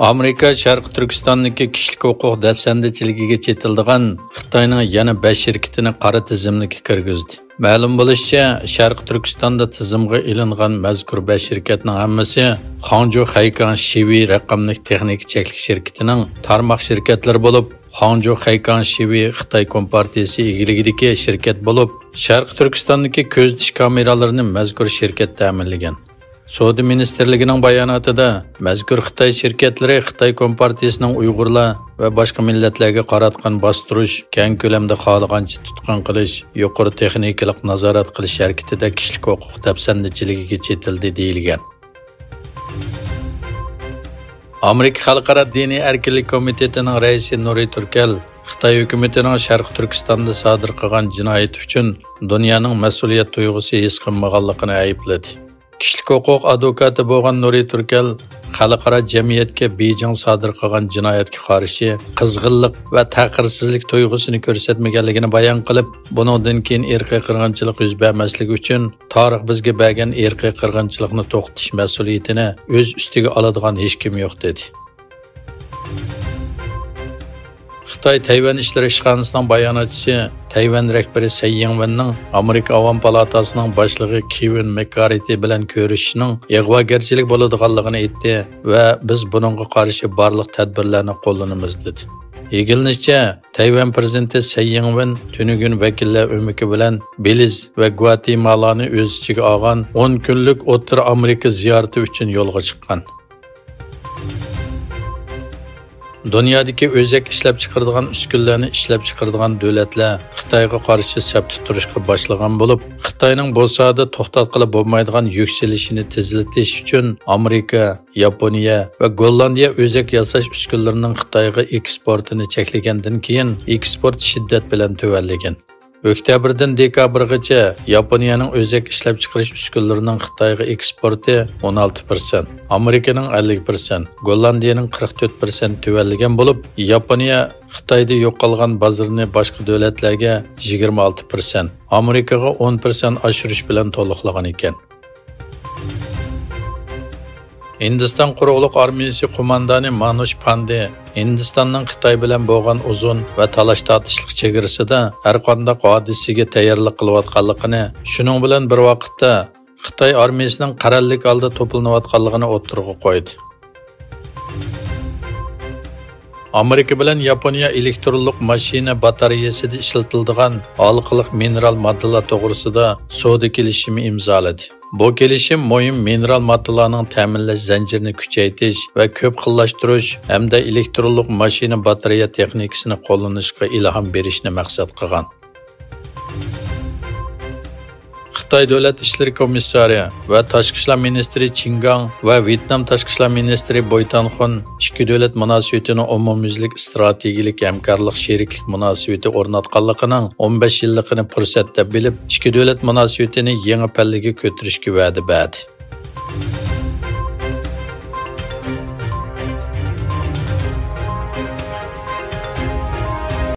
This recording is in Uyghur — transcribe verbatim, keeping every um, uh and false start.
ئامېرىكا شەرقىي تۈركىستاندىكى كىشىلىك ھوقۇق دەپسەندىچىلىكىگە چېتىلىدىغان خىتاينىڭ يەنە بەش شىركىتىنى قارا تىزىملىككە كىرگۈزدى. مەلۇم بولۇشىچە، شەرقىي تۈركىستاندا تىزىمغا ئېلىنغان مەزكۇر بەش شىركەتنىڭ ھەممىسى خاڭجۇ خەيكاڭ شىۋى رەقەملىك تېخنىكا چەكلىك شىركىتىنىڭ تارماق شىركەتلىرى بولۇپ، خاڭجۇ خەيكاڭ شىۋى خىتاي كومپارتىيىسى ئىگىلىكىدىكى شىركەت بولۇپ، شەرقىي تۈركىستاندىكى كۆزىتىش كامېرالىرىنى مەزكۇر شىركەت تەمىنلىگەن. سودا مىنىستىرلىكىنىڭ باياناتىدا، مەزكۇر خىتاي شىركەتلىرى خىتاي كومپارتىيىسىنىڭ ئۇيغۇرلار ۋە باشقا مىللەتلەرگە قاراتقان باستۇرۇش، كەڭ كۆلەمدە خالىغانچە تۇتقۇن قىلىش، يۇقىرى تېخنىكىلىق نازارەت قىلىش ھەرىكىتىدە كىشىلىك ھوقۇق دەپسەندىچىلىكىگە چېتىلدى، دېيىلگەن. ئامېرىكا خەلقئارا دىنىي ئەركىنلىك كومىتېتىنىڭ رەئىسى نۇرى تۈركەل خىتاي ھۆكۈمىتىنىڭ شەرقىي تۈركىستاندا سادىر قىلغان جىنايىتى ئۈچۈن دۇنيانىڭ مەسئۇلىيەت تۇيغۇسى ھېس قىلمىغانلىقىنى ئەيىبلىدى. كىشىلىك ھوقۇق ئادۋوكاتى بولغان نۇرى تۈركەل خەلقئارا جەمئىيەتكە بېيجىڭ سادىر قىلغان جىنايەتكە قارشى قىزغىنلىق ۋە تەخىرسىزلىك تۇيغۇسىنى كۆرسەتمىگەنلىكىنى بايان قىلىپ، بۇنىڭدىن كېيىن ئىرقىي قىرغىنچىلىق يۈز بەرمەسلىكى ئۈچۈن تارىخ بىزگە بەرگەن ئىرقىي قىرغىنچىلىقنى توختىتىش مەسئۇلىيىتىنى ئۆز ئۈستىگە ئالىدىغان ھېچكىم يوق، دېدى. خىتاي تەيۋەن ئىشلىرى ئىشخانىسىنىڭ باياناتچىسى، تەيۋەن رەھبىرى سەي يىڭۋېننىڭ ئامېرىكا ئاۋام پالاتاسىنىڭ باشلىقى كېۋىن مېككارتى بىلەن كۆرۈشۈشىنىڭ ئىغۋاگەرچىلىك بولىدىغانلىقىنى ئېيتتى ۋە بىز بۇنىڭغا قارشى بارلىق تەدبىرلەرنى قوللىنىمىز، دېدى. ئىگىلىنىشىچە، تەيۋەن پىرېزىدېنتى سەي يىڭۋېن تۈنۈگۈن ۋەكىللەر ئۆمىكى بىلەن بېلىز ۋە گۋاتېمالانى ئۆز ئىچىگە ئالغان ئون كۈنلۈك ئوتتۇرا ئامېرىكا زىيارىتى ئۈچۈن يولغا چىققان. دۇنيادىكى ئۆزەك ئىشلەپچىقىرىدىغان ئۈسكۈنىلەرنى ئىشلەپچىقىرىدىغان دۆلەتلەر خىتايغا قارشى سەپتە تۇرۇشقا باشلىغان بولۇپ، خىتاينىڭ بۇ ساھەدە توختاتقىلى بولمايدىغان يۈكسىلىشىنى تېزلىتىش ئۈچۈن ئامېرىكا، ياپونىيە ۋە گوللاندىيە ئۆزەك ياساش ئۈسكۈنىلىرىنىڭ خىتايغا ئېكسپورتىنى چەكلىگەندىن كېيىن، ئېكسپورت شىددەت بىلەن تۆۋەنلىگەن. ئۆكتەبىردىن دېكابىرغىچە ياپونىيەنىڭ ئۆزەك ئىشلەپچىقىرىش ئۈسكۈنىلىرىنىڭ خىتايغا ئېكسپورتى ئون ئالتە پىرسەنت، ئامېرىكىنىڭ ئەللىك پىرسەنت، گوللاندىيەنىڭ قىرىق تۆت پىرسەنت تۆۋەنلىگەن بولۇپ، ياپونىيە خىتايدا يوقالغان بازىرىنى باشقا دۆلەتلەرگە يىگىرمە ئالتە پىرسەنت، ئامېرىكىغا ئون پىرسەنت ئاشۇرۇش بىلەن تولۇقلىغان ئىكەن. ھىندىستان قۇرۇقلۇق ئارمىيىسى قوماندانى مانۇش پاندې ھىندىستاننىڭ خىتاي بىلەن بولغان ئۇزۇن ۋە تالاش-تارتىشلىق چېگرىسىدا ھەرقانداق ھادىسىگە تەييارلىق قىلىۋاتقانلىقىنى، شۇنىڭ بىلەن بىر ۋاقىتتا خىتاي ئارمىيىسىنىڭ قەرەللىك ھالدا توپلىنىۋاتقانلىقىنى ئوتتۇرىغا قويدى. ئامېرىكا بىلەن ياپونىيە ئېلېكترونلۇق ماشىنا باتارېيەسىدە ئىشلىتىلىدىغان ھالقىلىق مىنېرال ماددىلار توغرىسىدا سودا كېلىشىمى ئىمزالىدى. بۇ كېلىشىم مۇھىم مىنېرال ماددىلارنىڭ تەمىنلەش زەنجىرىنى كۈچەيتىش ۋە كۆپ خىللاشتۇرۇش ھەمدە ئېلېكترونلۇق ماشىنا باتارېيە تېخنىكىسىنى قوللىنىشقا ئىلھام بېرىشنى مەقسەت قىلغان. خىتاي دۆلەت ئىشلىرى كومىسسارى ۋە تاشقى ئىشلار مىنىستىرى چىن گاڭ ۋە ۋيېتنام تاشقى ئىشلار مىنىستىرى بوي تانخۇن ئىككى دۆلەت مۇناسىۋىتىنى ئومۇميۈزلۈك ئىستراتېگىيىلىك ھەمكارلىق شېرىكلىك مۇناسىۋىتى ئورناتقانلىقىنىڭ ئون بەش يىللىقىنى پۇرسەت دەپ بىلىپ، ئىككى دۆلەت مۇناسىۋىتىنى يېڭى پەللىگە كۆتۈرۈشكە ۋەدە بەردى.